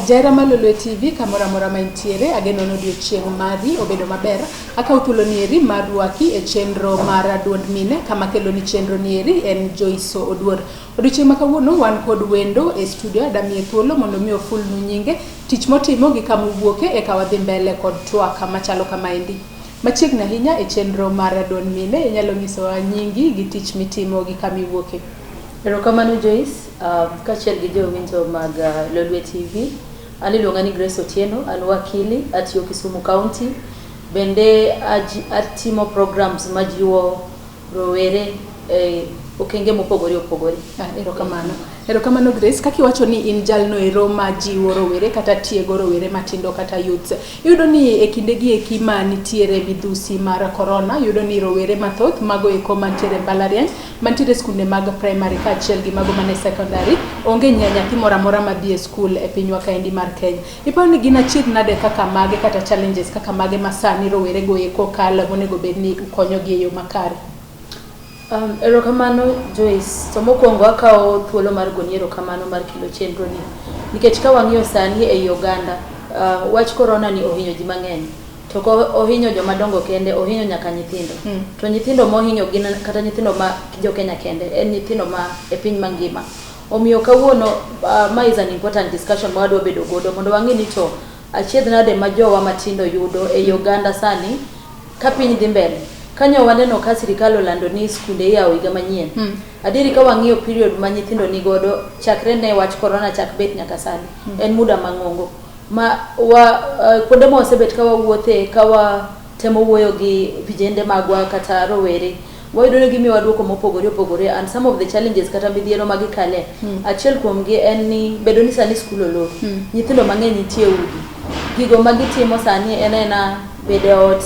Jahera mar Lolwe TV kamoro amora ma intiere, ageno ni odiochieng' mari obedo maber. Akawo thuolo nieri mar rwaki e chenro mar duond mine, kama keloni chenro nieri en Joyce Oduor. Odiochieng' ma kawuono wan kod wendo e studio, adamiye thuolo mondo mi ofulnu nyinge, tich motimo gi kama owuoke eka wadhi mbele kod twak machalo kamaendi. Machiegni ahinya e chenro mar duond mine, inyalo nyisowa nyingi gi tich mitimo gi kama iwuoke. Erokamano Joyce, kaachiel gi jowinjo mag Lolwe TV. An iluonga ni Grace Otieno, an wakili, atiyo Kisumu County. Bende atimo programs majiwo rowere e okenge mopogore opogore. Ah, erokamano. Erokamano Grace, kaka iwacho ni in jalno ero ma jiwo rowere kata tiego rowere matindo kata youths. Iyudo ni e kinde gi eki ma nitiere midhusi mar corona, iyudo ni rowere mathoth mago eko mantiere e mbalariany, mantiere e skunde mag primary kaachiel gi mago mane secondary, onge nyathi moro amora madhi e skul e pinywa kaendi mar Kenya. Iparo ni gin achiedh nade kaka mage kata challenges kaka mage ma sani rowere go eko kalo monego bed ni ukonyogi e yo makare? Erokamano Joyce. To mokwongo akawo thuolo mar goni erokamano mar kelo chenro ni. Nikech ka wang'iyo sani ei oganda, wach corona ni ohinyo ji mang'eny. To ok ohinyo joma dongo kende, ohinyo nyaka nyithindo. To nyithindo mohinyo gin kata nyithindo ma jo Kenya kende, en nyithindo ma e piny mangima. Omiyo kawuono, ma is an important discussion ma wadwa bedo godo mondo wang'e ni to achiedh nade ma jowa matindo yudo ei oganda sani ka piny dhi mbele. Kanyo waneno ka sirikal olando ni skunde iyawo higa manyien. Adieri ka wang'iyo period ma nyithindo ni godo chakre ne wach corona chak bet nyaka sani, en muda mang'ongo. Ma wa kuonde ma wasebet ka wawuothe ka watemo wuoyo gi vijende magwa kata rowere, wayudo ni gimiyowa duoko mopogore opogore and some of the challenges kata midhiero ma gikale. Achiel kuomgi en ni bedo ni sani skul olor. Nyithindo mang'eny nitie udi. Gigo ma gitimo sani en aena bedo e ot,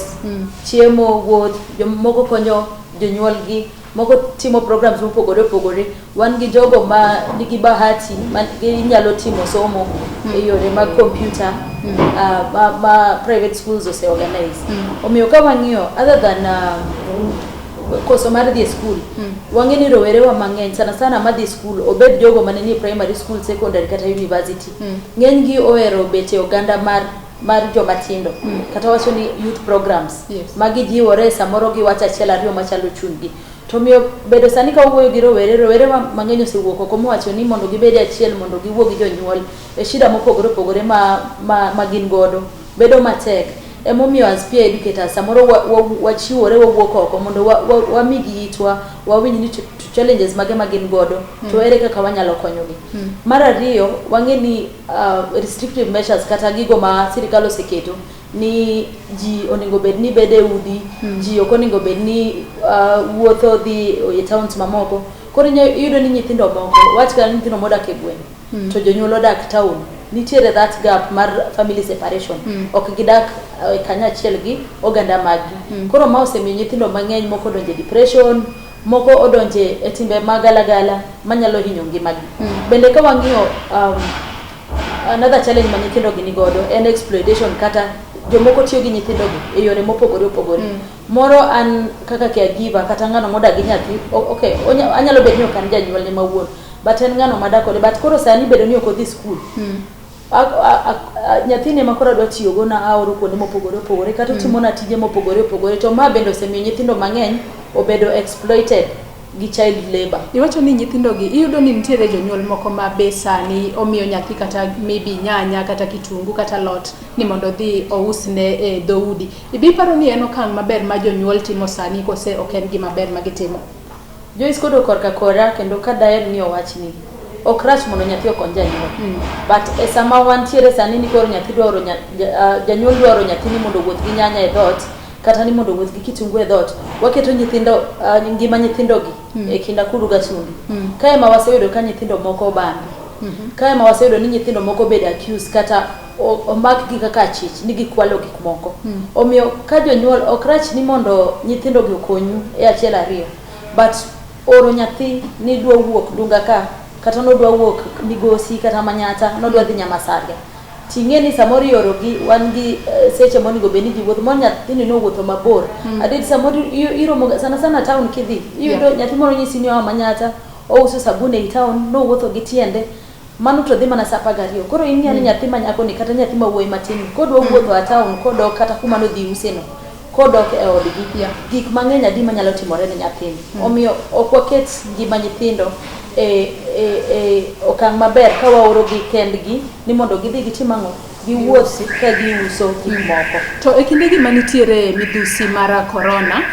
chiemo, wuoth, jomoko konyo jonyuolgi, moko timo programs mopogore opogore. Wan gi jogo ma nigi bahati ma ginyalo timo somo e yore mag computer, ma private schools ose organize. Omiyo ka wang'iyo other than koso mar dhi e skul, wang'e ni rowerewa mang'eny sana sana madhi skul, obed jogo mane nie primary school, secondary kata university, ng'eny gi ohero bet e oganda mar joma tindo, kata wacho ni youth programs ma gijiwore, samoro giwacho achiel ariyo machalo chunygi. To omiyo bedo sani ka wawuoyo gi rowere, rowere mang'eny osewuok oko mowacho ni mondo gibed e achiel mondo giwuo gi jonyuol e shida mopogore opogore ma gin godo bedo matek. Emomiyo as peer educators samoro wachiwore wawuok oko mondo wamigi itwa, wawinj ni to challenges mage ma gin godo, to ere kaka wanyalo konyogi. Mar ariyo, wang'e ni restrictive measures kata gigo ma sirikal oseketo ni ji onego bed ni bedo e udi, ji ok onego bed ni wuotho dhi e towns mamoko. Koro iyudo ni nyithindo moko, wach kata nyithindo modak e gweng' to jonyuol odak town, nitiere that gap mar family separation. Ok gidak kanyachiel gi oganda maggi. Koro ma osemiyo nyithindo mang'eny moko odonjo e depression, moko odonje e timbe magalagala manyalo hinyo ngimagi. Bende ka wang'iyo another challenge ma nyithindo gi nigodo en exploitation, kata jomoko tiyo gi nyithindo gi e yore mopogore opogore. Moro an kaka caregiver kata ng'ano modak gi nyathi, okay, anyalo bet ni ok an janyuolne mawuon, but en ng'ano madak kode. But koro sani bedo ni ok odhi skul, nyathini ema koro adwa tiyogo na aoro kuonde mopogore opogore kata otimona tije mopogore opogore. To ma bende osemiyo nyithindo mang'eny obedo exploited gi child labor. Iwacho ni nyithindo gi, iyudo ni nitiere jonyuol moko ma be sani omiyo nyathi kata maybe nyanya kata kitungu kata alot ni mondo odhi ousne e dhoudi. Ibi paro ni en okang' maber ma jonyuol timo sani kose ok en gima ber ma gitimo? Joyce, kodok korka kora kendo ka daher ni owachni, ok rach mondo nyathi okony janyuol. But e sama wantiere sani ni koro nyathi dwa oro janyuol dwa oro nyathini mondo owuoth gi nyanya e dhoot kata ni mondo owuoth gi kitungu e dhoot, waketo nyithindo, ngima nyithindo gi e kind akuru gasundu. Kae ma waseyudo ka nyithindo moko obambi. Kae ma waseyudo ni nyithindo moko obedo accused kata omakgi kaka achich ni gikwalo gik moko. Omiyo ka jonyuol, ok rach ni mondo nyithindo gi okonyu e achiel ariyo, but oro nyathi ni dwa wuok Dunga ka kata nodwa wuok Migosi kata Manyata, nodwa dhi Nyamasaria, ting'e ni samoro ioro gi wan gi seche monego bed ni ji wuotho moro, nyathini nowuotho mabor. Adier samoro iromo sana sana town kidhi iyudo nyathi moro nyisi ni oa Manyata, ouso sabun ei town, nowuotho gi tiende. Mano to dhi mana saa 12. Koro ing'eyo ni nyathi ma nyako ni kata nyathi ma wuoyi matin ni kodwa wuotho a town kodok kata kuma nodhi use no kodok e odgi gik mang'eny adi manyalo timore ne nyathini. Omiyo ok waket ngima nyithindo e okang' maber ka waorogi kendgi ni mondo gidhi gitim ang'o? Giwuoth ka giuso gik moko. To e kindegi manitiere midhusi mar korona,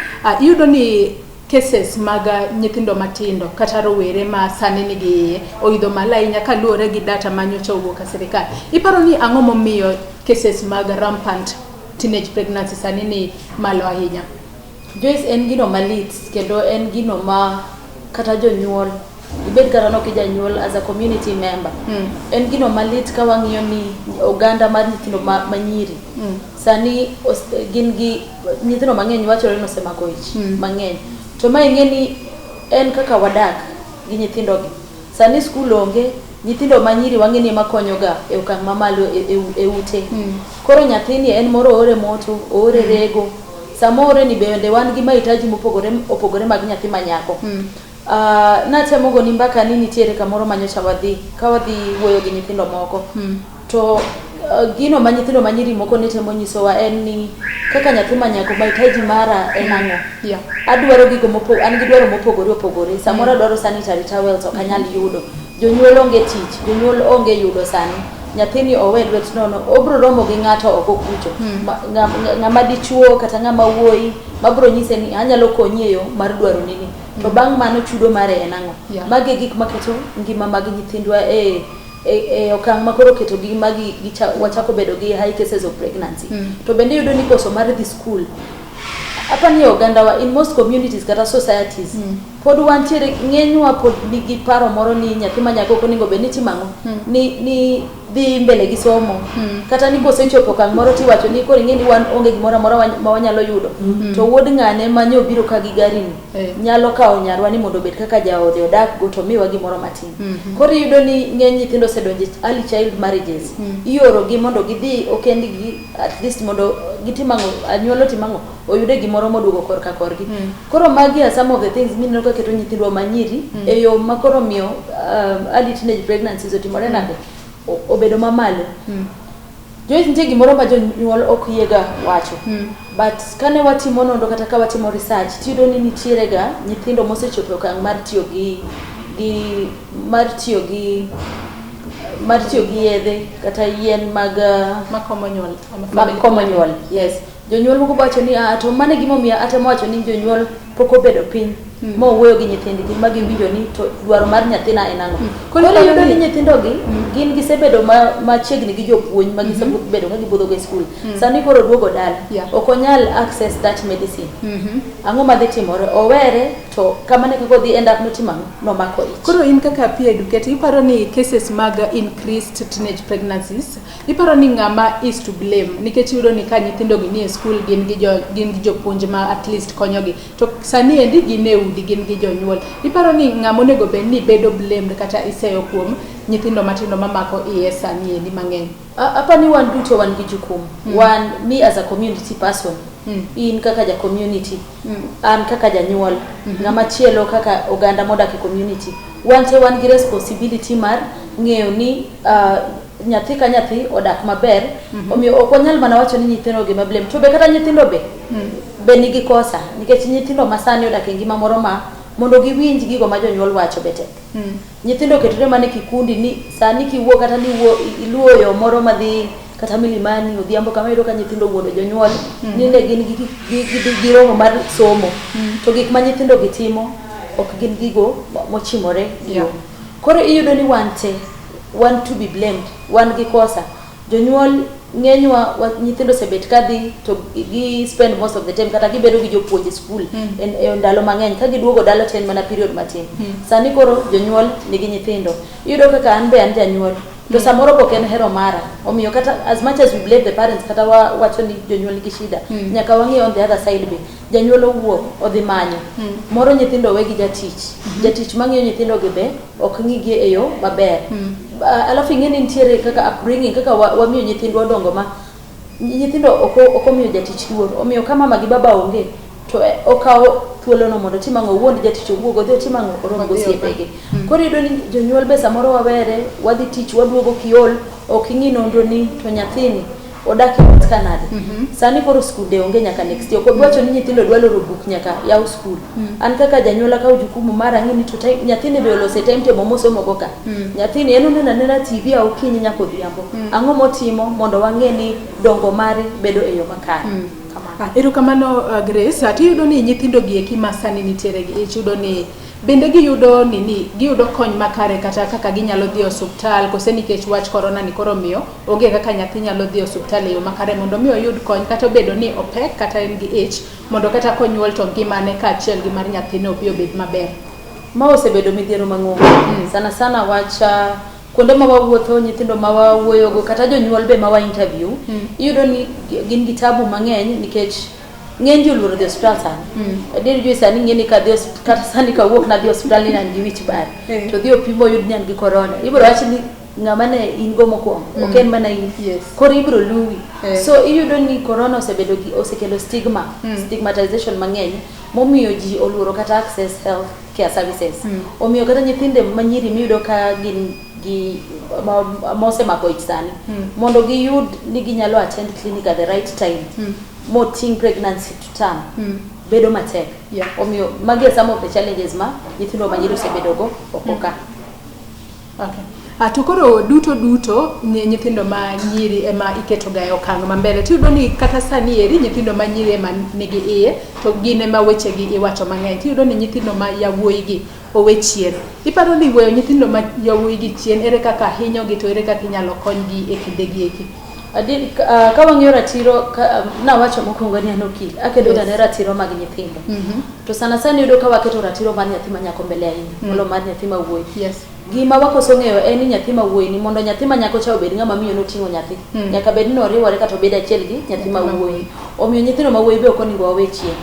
iyudo ni cases mag nyithindo matindo kata rowere ma sani nigi iye oidho malo ahinya kaluwore gi data ma nyocha owuok e sirikal. Iparo ni ang'o momiyo cases mag rampant teenage pregnancy sani ni malo ahinya? Joyce, en gino malit kendo en gino ma kata jonyuol ibed kata nok janyuol as a community member en gino malit ka wang'iyo ni oganda mar nyithindo ma nyiri sani gin gi nyithindo mang'eny wachore ni osemako ich mang'eny to ma ing'e ni en kaka wadak gi nyithindo gi sani skul onge nyithindo ma nyiri wang'e ni ema konyoga e okang' mamalo e ute koro nyathini en moro oore moto oore rego sama oore ni bende wan gi mahitaji mopogore opogore mag nyathi ma nyako. Natemo goni mbaka ni nitiere kamoro ma nyocha wadhi ka wadhi wuoyo gi nyithindo moko to gino ma nyithindo ma nyiri moko ne temo nyisowa en ni kaka nyathi ma nyako mahitaji mara en ang'o. Adwaro gigo an gi dwaro mopogore opogore samoro adwaro sanitary towels ok anyal yudo jonyuol onge tich jonyuol onge yudo sani nyathini owe lwet nono obro romo gi ng'ato oko kucho ng'ama dichuo kata ng'ama wuoyi mabro nyise ni anyalo konyi e yo mar dwaro nini to bang' mano chudo mare en ang'o. Magi e gik maketo ngima mag nyithindwa e okang' ma koro keto gi magi wachako bedo gi high cases of pregnancy. To bende iyudo ni koso mar dhi school apani e ogandawa in most communities kata societies pod wantiere ng'enywa pod nigi paro moro ni nyathi ma nyako ok onego bed ni timo ang'o ni dhi mbele gi somo kata ni kosechopo okang' moro tiwacho ni koro ing'e ni wan onge gimoro amora ma wanyalo yudo to wuod ng'ane ma nyo obiro ka gi gari ni nyalo kawo nyarwa ni mondo obed kaka jaode odak go to miwa gimoro matin. Koro iyudo ni ng'eny nyithindo osedonjo e early child marriages. Ioro gi mondo gidhi okendgi at least mondo gitim ang'o anyuola otim ang'o oyude gimoro moduogo korka korgi. Koro magi are some of the things mineno ka keto nyithindwa manyiri e yo ma koro miyo early teenage pregnancies otimore nade obedo mamalo. Joyce, nitie gimoro ma jonyuol ok yiega wacho but kane watimo nonro kata ka watimo research tiyudo ni nitiere ga nyithindo mosechopo e okang' mar tiyo gi mar tiyo gi mar tiyo gi yedhe kata yien mag makomo nyuol mag komo nyuol. Yes, jonyuol moko wacho ni ah, to mano e gimomiyo atemo wacho ni jonyuol pok obedo piny mowuoyo gi nyithindgi ma giwinjo ni to dwaro mar nyathina en ang'o. Koro iyudo ni nyithindogi gin gisebedo machiegni gi jopuonj ma gisebedo ka gibudho go e skul. Sani koro oduogo dala ok onyal access that medicine. Ang'o madhi timore? Owere to kamano e kaka odhi end up notimo ang'o? Nomako ich. Koro in kaka peer educator iparo ni cases mag increased teenage pregnancies iparo ni ng'ama is to blame nikech iyudo ni ka nyithindo gi nie skul gin gi jopuonj ma at least konyogi to sani endi gin e udi gin gi jonyuol iparo ni ng'ama onego bed ni bedo blamed kata iseyo kuom nyithindo matindo mamako iye sani endi mang'eny? Apani wan duto wan gi jukumu. Wan, me as a community person, in kaka ja community, an kaka janyuol, ng'ama chielo kaka oganda modak e community, wan te wan gi responsibility mar ng'eyo ni nyathi ka nyathi odak maber. Omiyo ok wanyal mana wacho ni nyithindo gi ma blame to be kata nyithindo be nigi kosa nikech nyithindo ma sani odak e ngima moro ma mondo giwinj gigo ma jonyuol wacho be tek. Nyithindo oketore mana e kikundi ni sani kiwuok kata ni iluwo yo moro madhi kata milimani odhiambo kama iyudo ka nyithindo owuondo jonyuol ni ne gin gi romo mar somo to gik ma nyithindo gi timo ok gin gigo mochimore gi yo. Koro iyudo ni wan te wan to be blamed, wan gi kosa. Jonyuol ng'enywa nyithindo osebet kadhi to gi spend most of the time kata gibedo gi jopuonj e skul e ndalo mang'eny ka giduogo dala to en mana period matin. Sani koro jonyuol nigi nyithindo. Iyudo kaka an be an janyuol to samoro ok en hero mara. Omiyo kata as much as we blame the parents kata wacho ni jonyuol nigi shida, nyaka wang'i on the other side be. Janyuol owuok odhi manyo. Moro nyithindo owe gi jatich. Jatich mang'iyo nyithindo gi be ok ng'i gi e yo maber. Alafu ing'e ni nitiere kaka upbringing kaka wamiyo nyithindwa odongo ma nyithindo ok omiyo jatich luor. Omiyo ka mama gi baba onge To okawo thuolono mondo otim ang'o, owuond jatich owuog odhi otim ang'o, orom Odhi gosiepege. Koro iyudo ni jonyuol be samoro wawere, wadhi tich waduogo kiol, ok ing'i nonro ni to nyathini odak e ot ka nade. Sani koro skunde onge nyaka next year. Ok obi wacho ni nyithindo dwa loro buk nyaka yaw skul. An kaka janyuol akawo jukumu mara ang'i ni to nyathini be olose timetable mosomo go ka. Nyathini en oneno anena TV a okinyi nyaka odhiambo. Ang'o motimo mondo wang'e ni dongo mare bedo e yo makare. Kamano. Erokamano Grace. Tiyudo ni nyithindo gi eki ma sani nitiere gi ich, iyudo ni bende giyudo nini, giyudo kony makare kata kaka ginyalo dhi e osuptal, kose nikech wach korona ni koro miyo onge kaka nyathi nyalo dhi e osuptal e yo makare mondo mi oyud kony, kata obedo ni opek kata en gi ich, mondo kata konyuol to ngimane kaachiel gi mar nyathine obi obed maber. Ma osebedo midhiero mang'ongo. Sana sana wach kuonde ma wawuotho, nyithindo ma wawuoyogo, kata jonyuol be ma wa interview, iyudo ni gin gi tabu mang'eny nikech ng'eny ji oluoro dhi osiptal sani. Adier ji sani ng'e ni kadhi kata sani kawuok nadhi osiptal ni an gi wich bar. To dhi opim oyud ni an gi corona. Ibiro wach ni ng'ama ne in go mokwongo, ok en mana in. Koro ibiro luwi. So iyudo ni corona osebedo gi, osekelo stigma, stigmatization mang'eny momiyo ji oluoro kata access health care services. Omiyo kata nyithindo manyiri miyudo ka gin gi mosemako ich sani, mondo giyud ni ginyalo attend clinic at the right time, moting pregnancy to term, bedo matek. Omiyo magi are some of the challenges ma nyithindo manyiri osebedo go oko ka. Okay. To koro duto duto nyithindo ma nyiri ema iketo ga e okang' ma mbele. Tiyudo ni kata sani eri nyithindo ma nyiri ema nigi iye to gin ema weche gi iwacho mang'eny. Tiyudo ni nyithindo ma yawuoyi gi owe chien. Iparo ni weyo nyithindo ma yawuoyi gi chien ere kaka hinyo gi to ere kaka inyalo konygi e kinde gi eki? Adier, ka wang'iyo ratiro, nawacho mokwongo ni an okil, akedo ga ne ratiro mag nyithindo. To sana sana iyudo ka waketo ratiro mar nyathi ma nyako mbele ahinya, molo mar nyathi ma wuoyi. Gima wakoso ng'eyo en ni nyathi ma wuoyi ni mondo nyathi ma nyako cha obed ng'ama miyo noting'o nyathi, nyaka bed ni oriwore kata obed achiel gi nyathi ma wuoyi. Omiyo nyithindo ma wuoyi be ok onego wawe chien.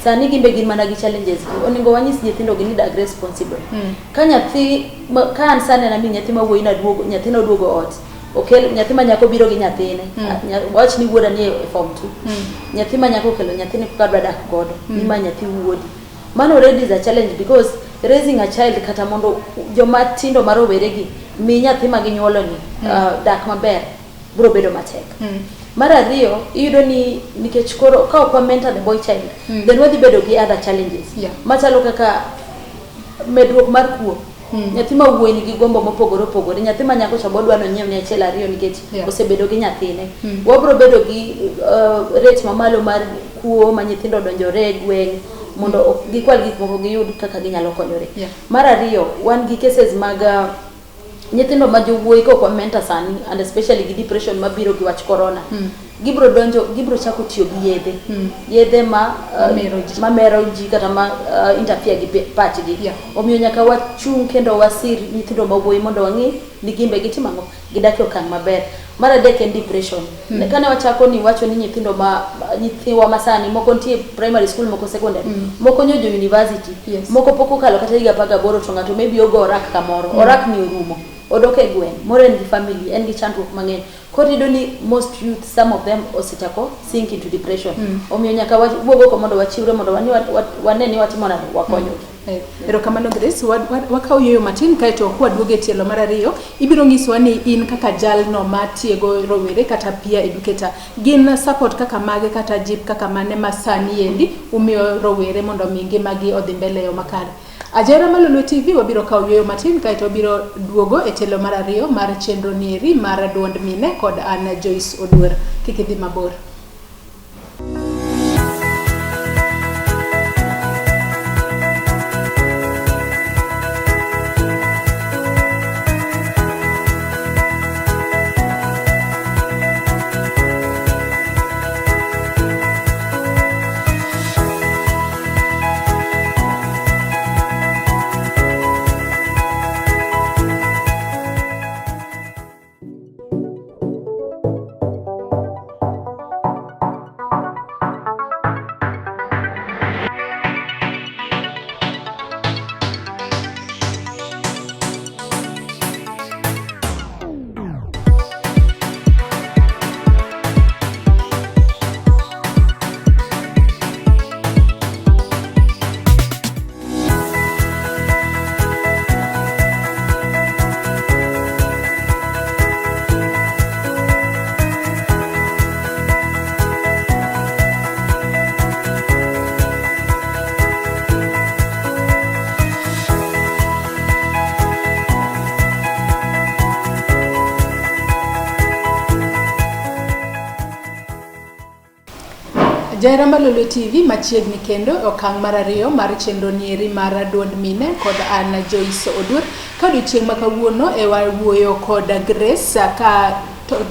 Sani gin be gin mana gi challenges gi. Onego wanyis nyithindo gi ni dag responsible. Ka nyathi, ka an sani an ami nyathi ma wuoyi naduogo, nyathina oduogo ot, okel nyathi ma nyako biro gi nyathine. Wach ni wuoda ni e form 2. Nyathi ma nyako okelo nyathine kaka adwa dak godo, ni ma nyathi wuodi. Mano already is a challenge because raising a child kata mondo joma tindo ma rowere gi mi nyathi ma ginyuolo ni dak maber biro bedo matek. Mar ariyo, iyudo ni nikech koro ka ok wa mentor the boy child, then wadhi bedo gi other challenges. Machalo kaka medruok mar kuo. Nyathi ma wuoyi nigi gombo mopogore opogore, nyathi ma nyako cha bodwa nonyiew ne achiel ariyo nikech osebedo gi nyathine. Wabro bedo gi rate mamalo mar kuo ma nyithindo odonjore e gweng' mondo gikwal gik moko giyud kaka ginyalo konyore. Mar ariyo, wan gi cases mag nyithindo ma jowuoyi ka ok wa mentor sani, and especially gi depression mabiro gi wach corona. Gibro donjo, gibro chako tiyo gi yedhe. Yedhe ma Mamero ji. mamero ji kata ma interfere gi pachgi. Omiyo nyaka wachung' kendo wasir nyithindo ma wuoyi mondo wang'i ni gin be gitimo ang'o, gidak e okang' maber. Mar adek en depression. Kane wachako ni wacho ni nyithindo ma nyithiwa ma sani moko nitie primary school, moko secondary, moko nyojo university, moko pok okalo kata higa 18 to ng'ato maybe ogo orak kamoro, orak ni orumo, odok e gweng', moro en gi family, en gi chandruok mang'eny. Koro iyudo ni most youth, some of them osechako sink into depression. Omiyo nyaka wawuog oko mondo wachiwre mondo wane ni watimo nade, wakonyogi. Erokamano Grace, wakaw yueyo matin kaeto kwaduogo e tielo mar ariyo, ibiro nyisowa ni in kaka jalno matiego rowere kata peer educator, gin support kaka mage kata jip kaka mane ma sani endi umiyo rowere mondo mi ngimagi odhi mbele e yo makare. Ajera Malolo TV wabiro kawo yueyo matin kaeto wabiro duogo e tielo mar ariyo mar chenro nieri mar duond mine kod an Joyce Oduor. Kik idhi mabor. Jahera mar Lolwe TV machiegni kendo e okang' mar ariyo mar chenro nieri mar duond mine kod an Joyce Oduor. Ka odiochieng' ma kawuono e wawuoyo kod Grace ka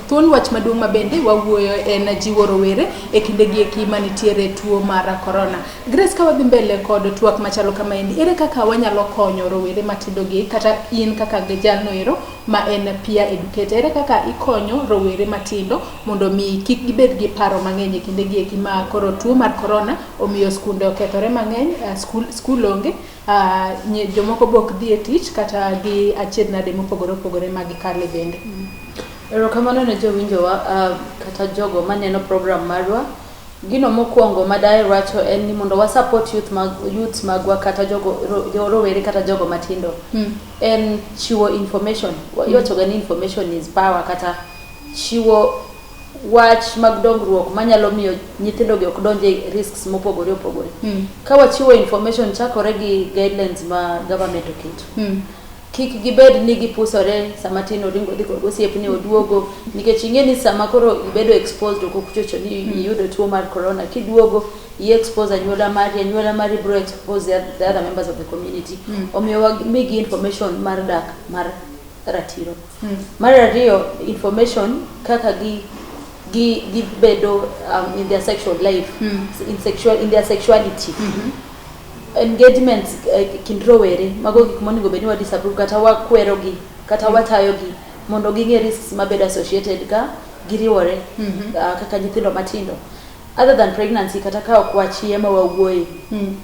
thuon wach maduong' ma bende wawuoyo en jiwo rowere e kinde gi eki manitiere tuo mar korona. Grace, ka wadhi mbele kod twak machalo kamaendi, ere kaka wanyalo konyo rowere matindo gi kata in kaka jalno ero ma en peer educator, ere kaka ikonyo rowere matindo mondo mi kik gibed gi paro mang'eny e kinde gi eki ma koro tuo mar korona omiyo skunde okethore mang'eny, skul onge, jomoko be ok dhi e tich kata gi achiedh nade mopogore opogore ma gikale bende. Erokamano ne jowinjowa kata jogo maneno program marwa. Gino mokwongo madaher wacho en ni mondo wa support youth mag youths magwa kata jogo rowere kata jogo matindo. En chiwo information. Iwacho ga ni information is power, kata chiwo wach mag dongruok manyalo miyo nyithindo gi ok donj e risks mopogore opogore. Ka wachiwo information chakore gi guidelines ma government oketo. Kik gibed ni gipusore sama tin oringo dhi kod osiepne oduogo, nikech ing'e ni sama koro ibedo exposed oko kuchocho ni iyudo tuo mar corona, kiduogo i expose anyuola mari, anyuola mari bro expose the other members of the community. Omiyo wamigi information mar dak mar ratiro. Mar ariyo, information kaka gi gi gibedo in their sexual life, in their sexuality. Engagements kind rowere, mago gik monego bed ni wa disapprove kata wakwero gi kata watayo gi mondo ging'e risks mabedo associated ka giriwore kaka nyithindo matindo. Other than pregnancy, kata ka ok wach iye ma wawuoye,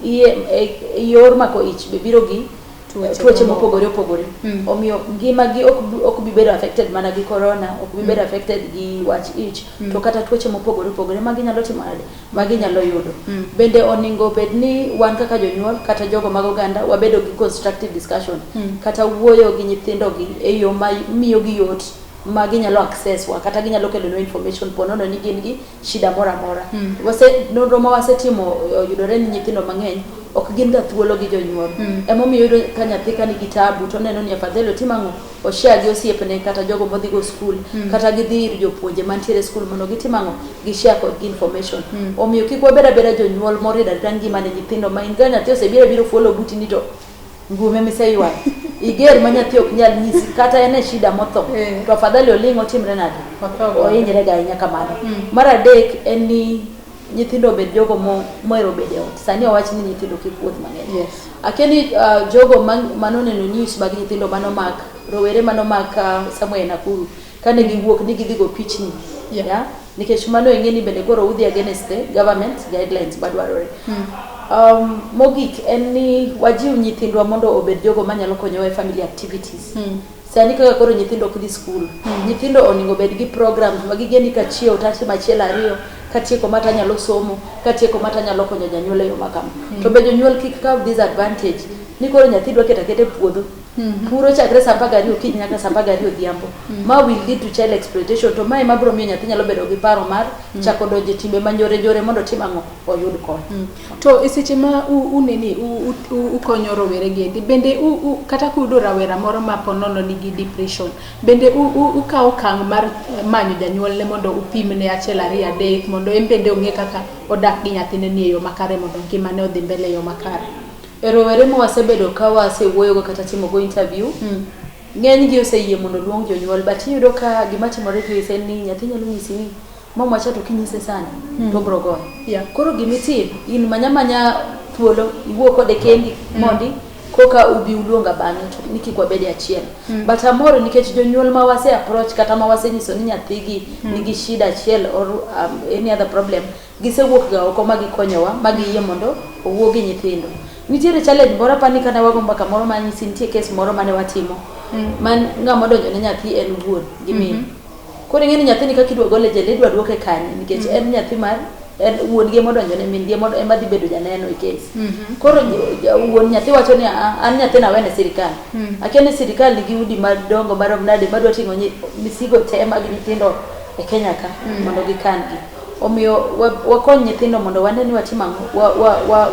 iye yor mako ich be biro gi tuoche mopogore opogore. Omiyo ngima gi ok bi bedo affected mana gi corona, ok bi bedo affected gi wach ich, to kata tuoche mopogore opogore ma ginyalo timo nade, ma ginyalo yudo. Bende onego bed ni wan kaka jonyuol kata jogo mag oganda wabedo gi constructive discussion kata wuoyo gi nyithindo gi e yo ma miyo gi yot ma ginyalo access wa kata ginyalo kelonwa information ponono ni gin gi shida moro amora. Wase nonro ma wasetimo oyudore ni nyithindo mang'eny ok gin ga thuolo gi jonyuol. Emomiyo iyudo ka nyathi ka nigi tabu to oneno ni afadhali otim ang'o, oshare gi osiepne kata jogo modhi go skul, kata gidhi ir jopuonje mantiere e skul mondo gitim ang'o, gishare kodgi information. Omiyo kik wabed abeda jonyuol morido arita ngima ne nyithindo ma in ka nyathi osebiro abiro fuolo buti ni to ngume miseywayo iger ma nyathi ok nyal nyisi kata en e shida motho, to afadhali oling' otimre nade, ohinyre ga ahinya kamano. Mar adek en ni nyithindo obed jogo mohero bedo e ot. Sani owach ni nyithindo kik wuoth mang'eny. Akia ni jogo manoneno news mag nyithindo manomak, rowere manomak somewhere Nakuru kane giwuok ni gidhi go pichni. Yeah? Nikech mano ing'e ni bende koro udhi against the government guidelines madwarore. Mogik en ni wajiw nyithindwa mondo obed jogo manyalo konyowa e family activities. Sani kaka koro nyithindo ok dhi skul, nyithindo onego bed gi programs ma gigeni ka chiew to atimo achiel ariyo, katieko ma tanyalo somo, katieko ma tanyalo konyo janyuol e yo ma kama. To be jonyuol kik kaw this advantage ni koro nyathi dwa keto aketa e puodho. Puro chakre saa 12 okinyi nyaka saa 12 odhiambo. Ma will lead to child exploitation, to mae ema biro miyo nyathi nyalo bedo gi paro mar chako donjo e timbe manjore njore mondo otim ang'o, oyud kony. To e seche ma uneni ukonyo rowere gi endi, bende kata kuyudo rawera moro ma ponono nigi depression, bende ukawo okang' mar manyo janyuolne mondo upimne achiel ariyo adek mondo en bende ong'e kaka odak gi nyathine ni e yo makare mondo ngimane odhi mbele e yo makare? E rowere ma wasebedo ka wasewuoyogo kata timogo interview, ng'eny gi oseyie mondo oluong jonyuol, but iyudo ka gima timore Joyce en ni nyathi nyalo nyisi ni mama cha to kinyise sani to obro goyo. Koro gimitim, in manya manya thuolo iwuo kode kendi mondi koka ubi uluonga bang'e to ni kik wabed e achiel. But amor nikech jonyuol ma wase approach kata ma wasenyiso ni nyathigi nigi shida achiel or any other problem, gisewuok ga oko ma gikonyowa ma giyie mondo owuo gi nyithindo. Nitiere challenge moro apani kane wago mbaka moro manyisi nitie case moro mane watimo man ng'ama odonjo ne nyathi en wuon gi min. Koro ing'e ni nyathini kaka idwa gole e jela idwa duoke kanye nikech en nyathi mar en wuon gi emodonjo ne min gi ema dhi bedo janeno e case. Koro wuon nyathi wacho ni an nyathina awene sirikal. Akia ni sirikal nigi udi madongo marom nade madwa ting'o misigo te mag nyithindo e Kenya ka mondo gikan gi. Omiyo wakony nyithindo mondo wane ni watimo ang'o,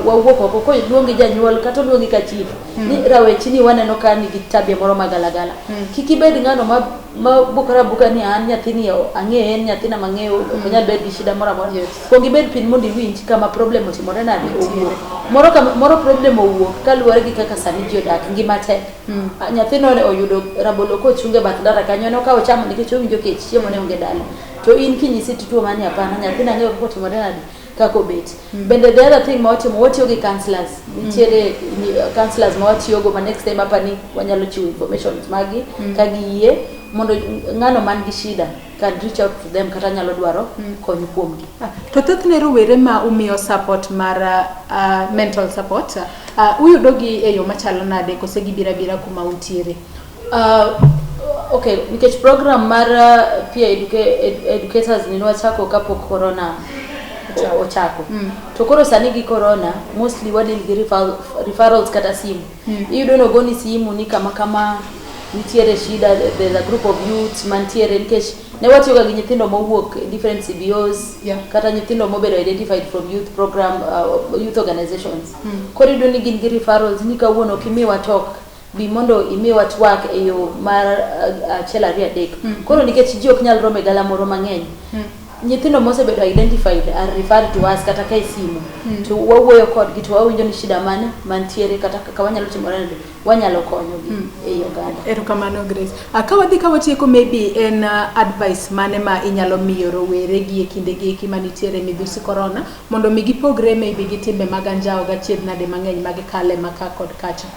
wawuok oko. Koluongi janyuol kata oluongi ka chief ni rawechni waneno ka nigi tabia moro magalagala, kik ibed ng'ano ma bukore abuka ni an nyathini ang'eye, en nyathina mang'eyo, ok onyal bedo gi shida moro amora. Kuong ibed piny mondo iwinj kama problem otimore nade owuok. Moro kama, moro problem owuok kaluwore gi kaka sani ji odak, ngima tek. Nyathino oyudo rabolo kochung e bath ndara kanyo, ne okawo ochamo nikech owinjo kech, chiemo ne onge dala. To in kinyisi tituo mani, hapana, nyathina ang'eyo kaka otimore nade, kaka obet. Bende the other thing ma watimo, watiyo gi counselors. Nitiere counselors ma watiyogo ma next time apani wanyalo chiwo information magi ka giyie mondo ng'ano man gi shida can reach out to them kata nyalo dwaro kony kuomgi. To thothne rowere ma umiyo support mar mental support, uyudogi e yo machalo nade, kose gibiro abira kuma untiere? Okay, nikech program mar peer educators ni nwachako kapok corona ochako. To koro sani gi corona, mostly wadeal gi referrals kata simu. Iyudo nogoni simu ni kama kama nitiere shida, there's a group of youths mantiere, nikech ne watiyoga gi nyithindo mowuok different CBOs kata nyithindo mobedo identified from youth program, youth organizations. Koro iyudo ni gin gi referrals ni kawuono ok imiwa talk, bi mondo imiwa twak e yo mar achiel, ariyo, adek. Koro nikech ji ok nyal romo e gala moro mang'eny, nyithindo mosebedo identified are referred to us kata ka e simu, to wawuoyo kodgi to wawinjo ni shida mane mantiere kata kaka wanyalo timore nade, wanyalo konyogi ei oganda. Erokamano, Grace. Ka wadhi ka watieko, maybe en advice mane ma inyalo miyo rowere gi e kinde gi eki manitiere midhusi corona mondo mi gipogre maybe gi timbe mag anjawo gachiedh nade mang'eny ma gikale maka kod kacha?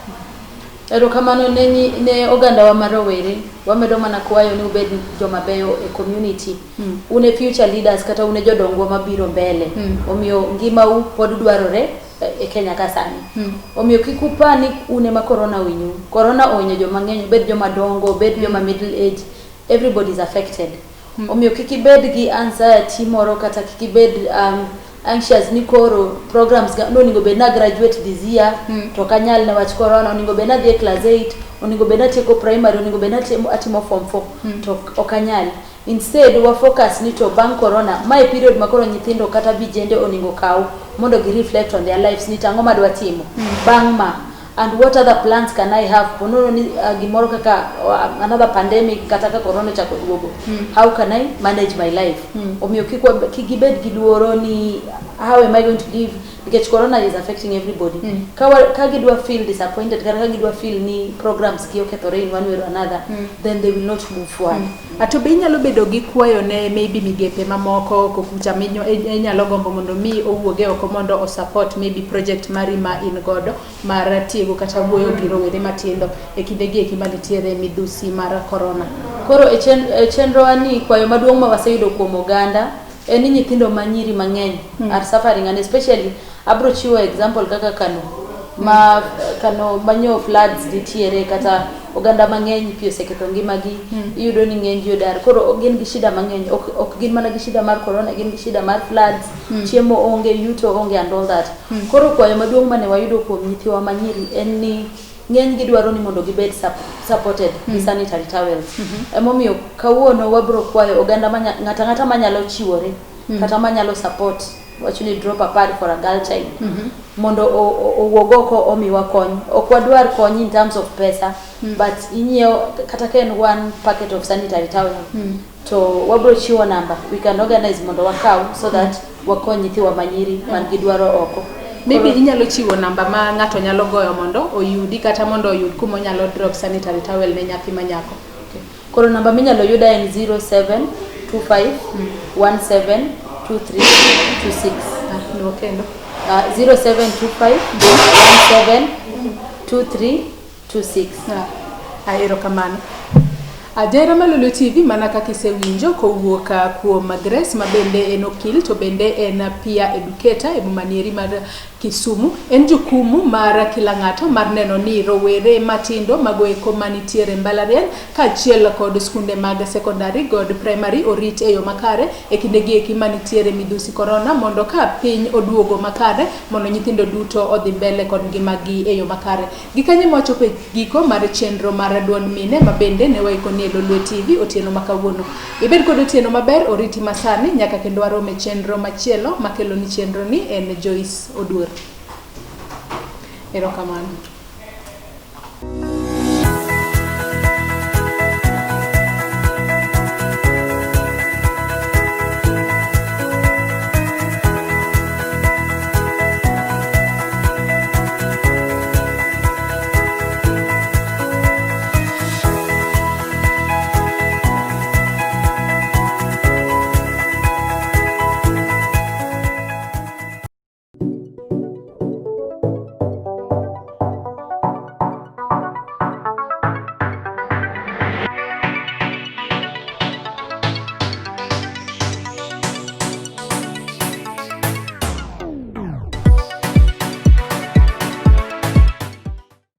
Erokamano ne ogandawa mar rowere. Wamedo mana kwayo ni ubed joma beyo e community. Un e future leaders kata un e jodongwa mabiro mbele. Omiyo ngimau pod dwarore e Kenya ka sani. Omiyo kik upar ni un ema corona ohinyou. Corona ohinyo joma ng'eny, obed joma dongo, obed joma middle age, everybody is affected. Omiyo kik ibed gi anxiety moro kata kik ibed anxious ni koro programs ga nonego bed na graduate this year to ok anyal newach corona, onego bed nadhi e class 8, onego bed natieko primary, onego bed natimo form 4 to ok anyal. Instead wa focus ni to bang' corona, mae period ma koro nyithindo kata vijende onego kaw mondo gi reflect on their lives ni tang'o madwa timo bang' ma and what other plans can I have ponono ni gimoro kaka another pandemic kata ka corona ochako duogo, how can I manage my life? Omiyo kik gibed gi luoro ni how am I going to live, nikech corona is affecting everybody. Ka gidwa feel disappointed kata ka gidwa feel ni programs gi okethore in one way or another, then they will not move forward. To be inyalo bedo gi kwayo ne maybe migepe mamoko oko kucha inyalo gombo mondo mi owuoge oko mondo o support maybe project mari ma in godo mar tiego kata wuoyo gi rowere matindo e kinde gi eki manitiere midhusi mar corona? Koro e chenrowa ni kwayo maduong' ma waseyudo kuom oganda en ni nyithindo ma nyiri mang'eny are suffering, and especially abro chiwo example kaka Kano ma Kano manyo floods nitiere kata oganda mang'eny pi oseketho ngimagi. Iyudo ni ng'eny ji odar, koro gin gi shida mang'eny, ok gin mana gi shida mar corona, gin gi shida mar floods, chiemo onge, yuto onge and all that. Koro kwayo maduong' mane wayudo kuom nyithiwa manyiri en ni ng'eny gi dwaro ni mondo gibed supported gi sanitary towels. Emomiyo kawuono wabro kwayo oganda ng'ato ang'ata manyalo chiwore kata manyalo support, wacho ni drop a pad for a girl child, mondo owuog oko omiwa kony. Ok wadwar kony in terms of pesa, but inyiewo kata ka en one packet of sanitary towel, to wabro chiwo namba, we can organize mondo wakaw so that wakony nyithiwa manyiri man gi dwaro oko. Maybe inyalo chiwo namba ma ng'ato nyalo goyo mondo oyudi kata mondo oyud kuma onyalo drop sanitary towel ne nyathi ma nyako. Okay. Koro namba minyalo yuda en 0725 17 2326. Ah, nuo kendo. 0725 17 2326. Ah, erokamano. Ajera Malolo TV, mana kaka isewinjo kowuok kuom Grace, ma bende en okil to bende en peer educator e boma nieri mar Kisumu. En jukumu mar kila ng'ato mar neno ni rowere matindo mago eko manitiere mbalariany kaachiel kod skunde mag secondary kod primary orit e yo makare e kinde gi eki manitiere midhusi corona, mondo ka piny oduogo makare mondo nyithindo duto odhi mbele kod ngimagi e yo makare. Gikanyo ema wachopo e giko mar chenro mar Duond Mine ma bende ne waikoni. chenro ni e Lolwe TV otieno ma kawuono. Ibed kod otieno maber, oriti masani nyaka kendo warom e chenro machielo makelo ni chenro ni en Joyce Oduor. Erokamano.